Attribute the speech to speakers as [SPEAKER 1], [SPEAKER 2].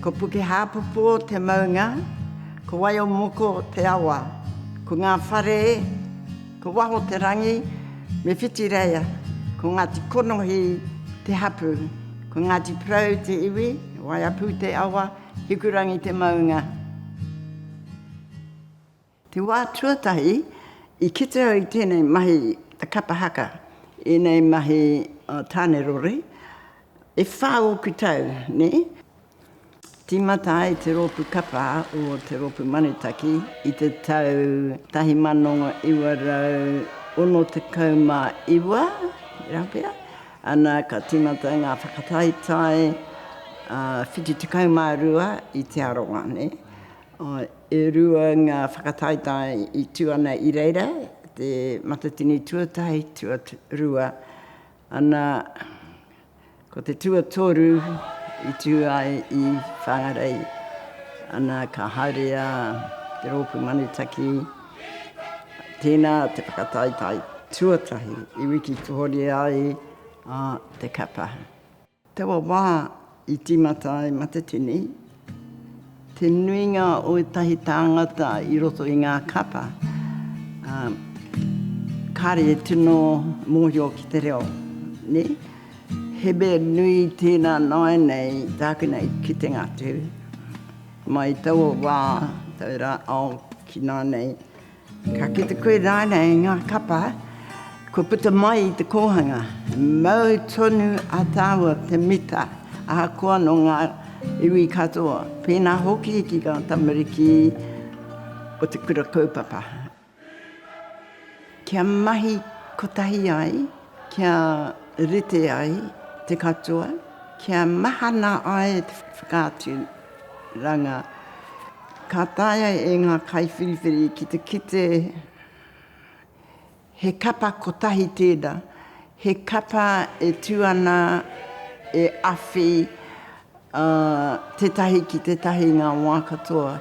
[SPEAKER 1] Ko Pukehāpopo te maunga, ko Waiomoko te awa, ko ngā whare, ko Waho te rangi, me Whitireia, ko Ngāti Konohi te hapū, ko Ngāti Porou te iwi, Waiapu te awa, Hikurangi te maunga. Te wā tuatahi i kite au i tēnei mahi te kapa haka, ēnei mahi tāne rori, e whā ōku tau, nē? Tīmata ai te rōpū kapa o Te Rōpū Manutaki i te tau 1969, rā pea, ana ka tīmata ngā whakataetae 72 i Te Arawa, nē? E rua ngā whakataetae i tū ana i reira, te Matatini tuatahi, tuarua, ana, ko te tuatoru i tū ai i Whangarei, ana, ka haere a Te Rōpū Manutaki, tēnā te whakataetae tuatahi i wikitoria ai a te kapa. Taua wā i tīmata ai Matatini, te nuinga o ētahi tāngata i roto i ngā kapa, ā, kāre e tino mōhio ki te reo, nē? He mea nui tēnā nāianei tāku nei kitenga atu, mai taua wā, tau rā ao ki nāianei, Ka kite koe rānei i ngā kapa kua puta mai i te kōhanga, mau tonu a tāua te mita, ahakoa nō ngā iwi katoa, pēnā hoki ki ngā tamariki o te kura kaupapa. Kia mahi kotahi ai, kia rite ai te katoa, kia mahana ai te whakaaturanga. Ka taea e ngā kaiwhiriwhiri ki te kite he kapa kotahi tēnā, he kapa e tū ana, e awhi tētahi ki tētahi i ngā wā katoa.